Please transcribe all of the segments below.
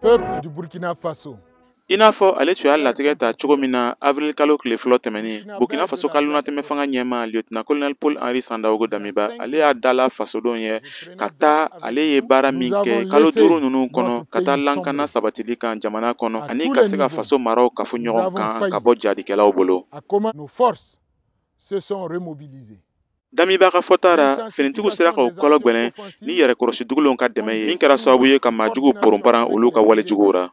Peuple du Burkina Faso. I n'a fɔ ale tun y'a latigɛ ta cogo min na avril kalo tile fɔlɔ tɛmɛnen, Burkina Faso ka lunatɛmɛ fanga ɲɛmaa, lieutenant colonel Paul Henri Sandaogo Damiba, ale y'a dala fasodenw ye ka taa ale ye baara min kɛ kalo 5 ninnu kɔnɔ ka taa lankana sabatili kan jamana kɔnɔ ani ka se ka faso maraw kafo ɲɔgɔn kan ka bɔ jadikɛlaw bolo. Nos forces se sont remobilisées. Damiba ka fɔta ra, finitigiw sera ka u kɔlɔ gwɛlɛn ni yɛrɛkɔrɔsi dugulenw ka dɛmɛ ye, min kɛra sababu ye ka maajuguw poronparan olu ka walejuguw ra.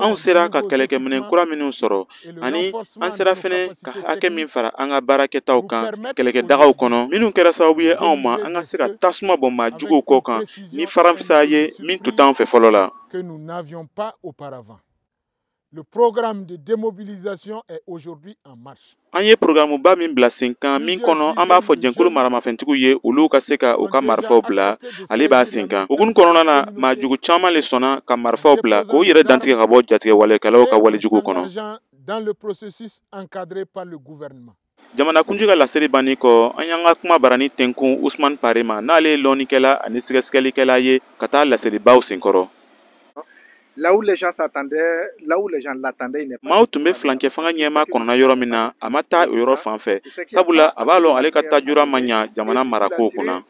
Anw sera ka kɛlɛkɛminɛn kura minnu sɔrɔ ani an sera fɛnɛ ka hakɛ min fara an ka baarakɛtaw kan kɛlɛkɛdagaw kɔnɔ, minnu kɛra sababu ye anw ma an ka se ka tasuma bɔ maajuguw kɔ kan ni faranfisa ye min tun t'an fɛ fɔlɔ la. Que nous n'avions pas auparavant. Le programme de démobilisation est aujourd'hui en marche. An ye programme min bila sen kan, min kɔnɔ an b'a fɔ jɛnkulu maramafɛntigiw ye olu ka se ka u ka marifaw bila, ale b'a sen kan. Hukumu kɔnɔna na, maajugu caman le sɔnna ka marifaw bila k'u yɛrɛ dantigɛ ka bɔ jatigɛ walekɛlaw ka walejuguw kɔnɔ. Dans le processus encadré par le gouvernement. Jamanakuntigi ka laseli banni kɔ, an y'an ka kuma barani tɛnkun Usman Pare ma, n'ale ye lɔnnikɛla ani sɛgɛsɛgɛlikɛla ye ka taa laselibaw senkɔrɔ. Là où les gens s'attendaient, là où les gens l'attendaient, il n'est pas. Maaw tun bɛ filancɛ fanga ɲɛma kɔnɔna yɔrɔ min na, a ma taa o yɔrɔ fan fɛ, sabula a b'a lɔn ale ka tajura ma ɲa jamana marakow kunna.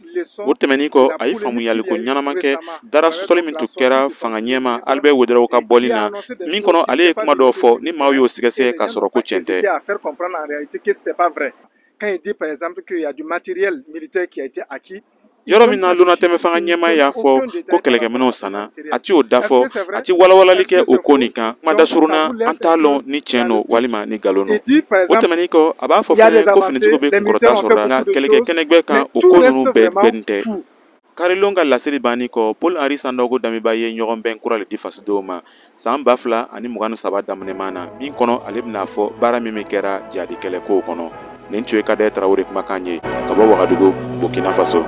O tɛmɛnin kɔ, a ye faamuyaliko ɲɛnama kɛ dara sɔsɔli min tun kɛra fanga ɲɛma Albert Ouédraogo ka bɔli na, min kɔnɔ ale ye kuma dɔw fɔ ni maaw y'o sɛgɛsɛgɛ k'a sɔrɔ ko tiɲɛ tɛ. À faire comprendre en réalité que c'était pas vrai. Quand il dit par exemple qu'il y a du matériel militaire qui a été acquis, Yɔrɔ min na lunatɛmɛ fanga ɲɛmaa y'a fɔ ko kɛlɛkɛminɛnw sanna, a ti o da fɔ, a ti walawalali kɛ o ko nin kan. Kuma dasurunna, an t'a lɔn ni tiɲɛ don walima ni nkalon don. O tɛmɛnen kɔ, a b'a fɔ fɛnɛ ko finitigiw bɛ kunkɔrɔta sɔrɔ, nka kɛlɛkɛ kɛnɛgbɛ kan, o ko ninnu bɛɛ bɛnnen tɛ. Karilon ka laseli banni kɔ, Paul Henri Sandaogo Damiba ye ɲɔgɔnbɛn kura le di fasodenw ma san 2023 daminɛman na, min kɔnɔ ale bɛna fɔ baara min kɛra jadi kɛlɛkow kɔnɔ. Nin tun ye Kadɛ Tarawele kumakan ye ka bɔ Wagadugu, Burkina Faso.